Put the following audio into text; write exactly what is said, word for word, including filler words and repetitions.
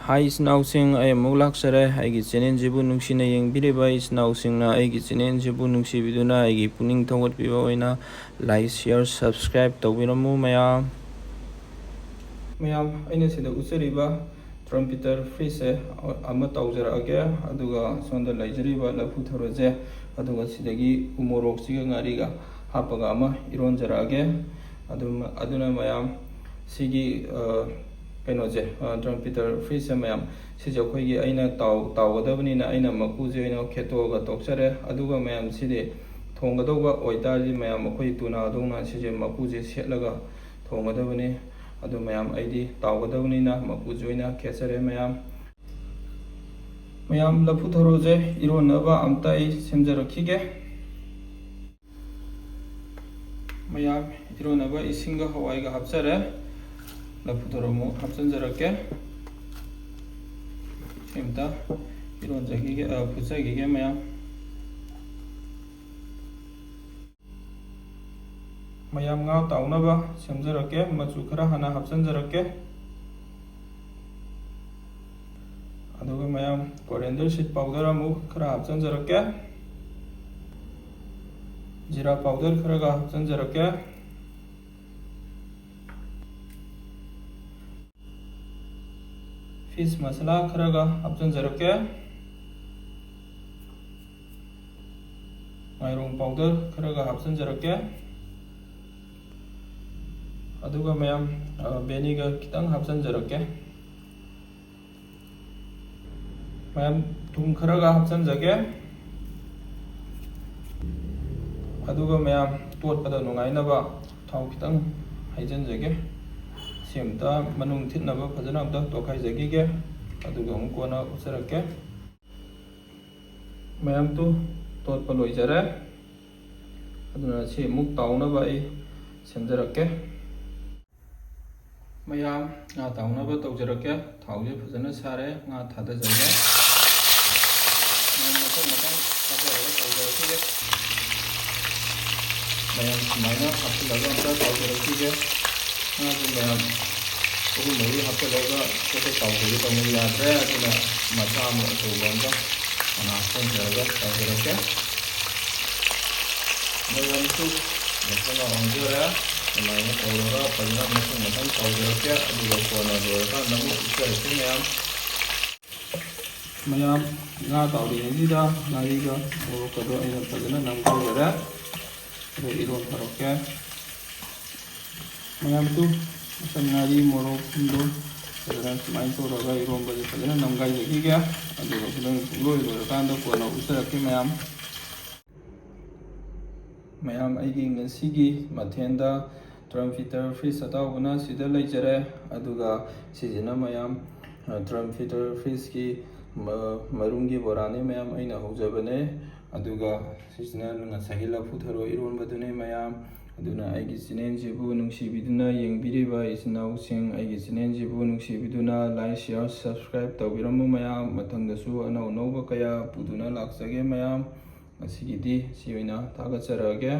ꯍꯥꯏ ꯏꯆꯤꯟ ꯏꯅꯥꯎꯁꯤꯡ, ꯑꯩ ꯑꯃꯨꯛ ꯂꯥꯛꯆꯔꯦ꯫ ꯑꯩꯒꯤ ꯆꯦꯅꯦꯜꯁꯤꯕꯨ ꯅꯨꯡꯁꯤꯅ ꯌꯦꯡꯕꯤꯔꯤꯕ ꯏꯆꯤꯟ ꯏꯅꯥꯎꯁꯤꯡꯅ ꯑꯩꯒꯤ ꯆꯦꯅꯦꯜꯁꯤꯕꯨ ꯅꯨꯡꯁꯤꯕꯤꯗꯨꯅ ꯑꯩꯒꯤ ꯄꯨꯛꯅꯤꯡ ꯊꯧꯒꯠꯄꯤꯕ ꯑꯣꯏꯅ like, share, subscribe ꯇꯧꯕꯤꯔꯝꯃꯨ ꯃꯌꯥꯝ꯫ ꯃꯌꯥꯝ, ꯑꯩꯅ ꯁꯤꯗ ꯎꯠꯆꯔꯤꯕ ꯇ꯭ꯔꯝꯄꯤꯇꯔ ꯐ꯭ꯔꯤꯖꯁꯦ ꯑꯃ ꯇꯧꯖꯔꯛꯑꯒꯦ, ꯑꯗꯨꯒ ꯁꯣꯝꯗ ꯂꯩꯖꯔꯤꯕ ꯂꯐꯨ ꯊꯔꯣꯁꯦ, ꯑꯗꯨꯒ ꯁꯤꯗꯒꯤ ꯎꯃꯣꯔꯣꯛꯁꯤꯒ ꯉꯥꯔꯤꯒ ꯍꯥꯞꯄꯒ ꯑꯃ ꯏꯔꯣꯟꯖꯔꯛꯑꯒꯦ꯫ ꯑꯗꯨꯝ, ꯑꯗꯨꯅ ꯃꯌꯥꯝ, ꯁꯤꯒꯤ, ꯑ, ꯀꯩꯅꯣꯁꯦ, ꯑ, ꯇ꯭ꯔꯝꯄꯤꯇꯔ ꯐ꯭ꯔꯤꯖꯁꯦ ꯃꯌꯥꯝ, ꯁꯤꯁꯦ ꯑꯩꯈꯣꯏꯒꯤ, ꯑꯩꯅ ꯇꯥꯎ-, ꯇꯥꯎꯒꯗꯕꯅꯤꯅ ꯑꯩꯅ ꯃꯀꯨꯁꯦ ꯑꯣꯏꯅ ꯈꯦꯠꯇꯣꯛꯑꯒ ꯇꯣꯛꯆꯔꯦ꯫ ꯑꯗꯨꯒ ꯃꯌꯥꯝ, ꯁꯤꯗꯤ ꯊꯣꯡꯒꯗꯧꯕ ꯑꯣꯏꯇꯥꯔꯗꯤ ꯃꯌꯥꯝ ꯑꯩꯈꯣꯏ ꯇꯨꯅꯥꯗꯧꯅ ꯁꯤꯁꯦ ꯃꯀꯨꯁꯦ ꯁꯦꯠꯂꯒ ꯊꯣꯡꯒꯗꯕꯅꯤ꯫ ꯑꯗꯨ ꯃꯌꯥꯝ, ꯑꯩꯗꯤ ꯇꯥꯎꯒꯗꯕꯅꯤꯅ ꯃꯀꯨꯁꯦ ꯑꯣꯏꯅ ꯈꯦꯠꯆꯔꯦ ꯃꯌꯥꯝ꯫ ꯃꯌꯥꯝ, ꯂꯐꯨ ꯊꯔꯣꯁꯦ ꯏꯔꯣꯟꯅꯕ ꯑꯝꯇ ꯑꯩ ꯁꯦꯝꯖꯔꯛꯈꯤꯒꯦ꯫ ꯃꯌꯥꯝ, ꯏꯔꯣꯟꯅꯕ ꯏꯁꯤꯡꯒ ꯍꯋꯥꯏꯒ ꯍꯥꯞꯆꯔꯦ꯫ ꯂꯐꯨ ꯊꯔꯣ ꯑꯃꯨꯛ ꯍꯥꯞꯆꯤꯟꯖꯔꯛꯀꯦ꯫ ꯁꯤ ꯑꯝꯇ ꯏꯔꯣꯟꯖꯈꯤꯒꯦ, ꯑ, ꯐꯨꯠꯆꯈꯤꯒꯦ ꯃꯌꯥꯝ꯫ ꯃꯌꯥꯝ, ꯉꯥ ꯇꯥꯎꯅꯕ ꯁꯦꯝꯖꯔꯛꯀꯦ꯫ ꯃꯆꯨ ꯈꯔ ꯍꯥꯟꯅ ꯍꯥꯞꯆꯤꯟꯖꯔꯛꯀꯦ꯫ ꯑꯗꯨꯒ ꯃꯌꯥꯝ, coriander seed powder ꯑꯃꯨꯛ ꯈꯔ ꯍꯥꯞꯆꯤꯟꯖꯔꯛꯀꯦ꯫ ꯖꯤꯔꯥ powder ꯈꯔꯒ ꯍꯥꯞꯆꯤꯟꯖꯔꯛꯀꯦ꯫ Fish masala ꯈꯔꯒ ꯍꯥꯞꯆꯤꯟꯖꯔꯛꯀꯦ꯫ ꯉꯥꯏꯔꯣꯡ powder ꯈꯔꯒ ꯍꯥꯞꯆꯤꯟꯖꯔꯛꯀꯦ꯫ ꯑꯗꯨꯒ ꯃꯌꯥꯝ, ꯑ, vinegar ꯈꯤꯇꯪ ꯍꯥꯞꯆꯤꯟꯖꯔꯛꯀꯦ꯫ ꯃꯌꯥꯝ, ꯊꯨꯝ ꯈꯔꯒ ꯍꯥꯞꯆꯤꯟꯖꯒꯦ꯫ ꯑꯗꯨꯒ ꯃꯌꯥꯝ, ꯇꯣꯠꯄꯗ ꯅꯨꯡꯉꯥꯏꯅꯕ ꯊꯥꯎ ꯈꯤꯇꯪ ꯍꯩꯖꯤꯟꯖꯒꯦ꯫ ꯁꯤ ꯑꯝꯇ ꯃꯅꯨꯡ ꯊꯤꯠꯅꯕ ꯐꯖꯅ ꯑꯝꯇ ꯇꯣꯠꯈꯥꯏꯖꯈꯤꯒꯦ꯫ ꯑꯗꯨꯒ ꯑꯃꯨꯛ ꯀꯣꯟꯅ ꯎꯠꯆꯔꯛꯀꯦ꯫ ꯃꯌꯥꯝ, ꯇꯨ ꯇꯣꯠꯄ ꯂꯣꯏꯖꯔꯦ꯫ ꯑꯗꯨꯅ ꯁꯤ ꯑꯃꯨꯛ ꯇꯥꯎꯅꯕ ꯑꯩ ꯁꯦꯝꯖꯔꯛꯀꯦ꯫ ꯃꯌꯥꯝ, ꯉꯥ ꯇꯥꯎꯅꯕ ꯇꯧꯖꯔꯛꯀꯦ꯫ ꯊꯥꯎꯁꯦ ꯐꯖꯅ ꯁꯥꯔꯦ, ꯉꯥ ꯊꯥꯗꯖꯔꯒꯦ꯫ ꯃꯌꯥꯝ, ꯃꯊꯪ ꯃꯊꯪ ꯊꯥꯗꯔꯒ ꯇꯧꯖꯔꯛꯈꯤꯒꯦ꯫ ꯃꯌꯥꯝ, ꯁꯨꯃꯥꯏꯅ ꯍꯥꯞꯆꯤꯜꯂꯒ ꯑꯝꯇ ꯇꯧꯖꯔꯛꯈꯤꯒꯦ꯫ ꯉꯥꯁꯦ ꯃꯌꯥꯝ, ꯑꯍꯨꯝ ꯃꯔꯤ ꯍꯥꯞꯆꯤꯜꯂꯒ ꯈꯨꯠꯇ ꯇꯥꯎꯊꯣꯛꯀꯦ ꯇꯧꯕ ꯌꯥꯗ꯭ꯔꯦ꯫ ꯑꯗꯨꯅ ꯃꯆꯥ ꯑꯃ ꯑꯆꯧꯕ ꯑꯃꯒ ꯃꯅꯥ ꯁꯣꯟꯖꯔꯒ ꯇꯧꯖꯔꯛꯀꯦ꯫ ꯃꯌꯥꯝꯁꯨ ꯃꯊꯪ ꯑꯣꯟꯖꯔꯦ꯫ ꯑꯗꯨꯃꯥꯏꯅ ꯇꯧꯔꯒ ꯐꯖꯅ ꯃꯊꯪ ꯃꯊꯪ ꯇꯧꯖꯔꯛꯀꯦ꯫ ꯑꯗꯨꯒ ꯀꯣꯟꯅ ꯂꯣꯏꯔꯀꯥꯟꯗ ꯑꯃꯨꯛ ꯎꯠꯆꯔꯛꯀꯦ ꯃꯌꯥꯝ꯫ ꯃꯌꯥꯝ, ꯉꯥ ꯇꯥꯎꯔꯤꯉꯩꯁꯤꯗ ꯉꯥꯔꯤꯒ ꯃꯣꯔꯣꯛꯀꯗꯣ ꯑꯩꯅ ꯐꯖꯅ ꯅꯝꯈꯥꯏꯖꯔꯦ꯫ ꯑꯗꯨ ꯏꯔꯣꯟꯊꯔꯛꯀꯦ꯫ ꯃꯌꯥꯝꯁꯨ ꯉꯁꯥꯏ ꯉꯥꯔꯤ ꯃꯣꯔꯣꯛ ꯊꯨꯝꯗꯣ ꯐꯖꯅ ꯁꯨꯃꯥꯏꯅ ꯇꯧꯔꯒ ꯏꯔꯣꯟꯕꯁꯦ ꯐꯖꯅ ꯅꯝꯈꯥꯏꯖꯈꯤꯒꯦ꯫ ꯑꯗꯨꯒ ꯐꯖꯅ ꯄꯨꯡꯂꯣꯏ ꯂꯣꯏꯔꯀꯥꯟꯗ ꯀꯣꯟꯅ ꯎꯠꯆꯔꯛꯀꯦ ꯃꯌꯥꯝ꯫ ꯃꯌꯥꯝ, ꯑꯩꯒꯤ ꯉꯁꯤꯒꯤ ꯃꯊꯦꯜꯗ ꯇ꯭ꯔꯝꯐꯤꯇꯔ ꯐꯤꯁ ꯑꯇꯥꯎꯕꯅ ꯁꯤꯗ ꯂꯩꯖꯔꯦ꯫ ꯑꯗꯨꯒ ꯁꯤꯁꯤꯅ ꯃꯌꯥꯝ, ꯑ, ꯇ꯭ꯔꯝꯐꯤꯇꯔ ꯐꯤꯁꯀꯤ ꯃ-, ꯃꯔꯨꯝꯒꯤ ꯕꯣꯔꯥꯅꯤ ꯃꯌꯥꯝ, ꯑꯩꯅ ꯍꯧꯖꯕꯅꯦ꯫ ꯑꯗꯨꯒ ꯁꯤꯁꯤꯅ ꯉꯁꯥꯏꯒꯤ ꯂꯐꯨ ꯊꯔꯣ ꯏꯔꯣꯟꯕꯗꯨꯅꯦ ꯃꯌꯥꯝ꯫ ꯑꯗꯨꯅ ꯑꯩꯒꯤ ꯆꯦꯅꯦꯜꯁꯤꯕꯨ ꯅꯨꯡꯁꯤꯕꯤꯗꯨꯅ ꯌꯦꯡꯕꯤꯔꯤꯕ ꯏꯆꯤꯟ ꯏꯅꯥꯎꯁꯤꯡ, ꯑꯩꯒꯤ ꯆꯦꯅꯦꯜꯁꯤꯕꯨ ꯅꯨꯡꯁꯤꯕꯤꯗꯨꯅ like, share, subscribe ꯇꯧꯕꯤꯔꯝꯃꯨ ꯃꯌꯥꯝ꯫ ꯃꯊꯪꯗꯁꯨ ꯑꯅꯧ ꯑꯅꯧꯕ ꯀꯌꯥ ꯄꯨꯗꯨꯅ ꯂꯥꯛꯆꯒꯦ ꯃꯌꯥꯝ꯫ ꯉꯁꯤꯒꯤꯗꯤ ꯁꯤ ꯑꯣꯏꯅ ꯊꯥꯒꯠꯆꯔꯛꯑꯒꯦ꯫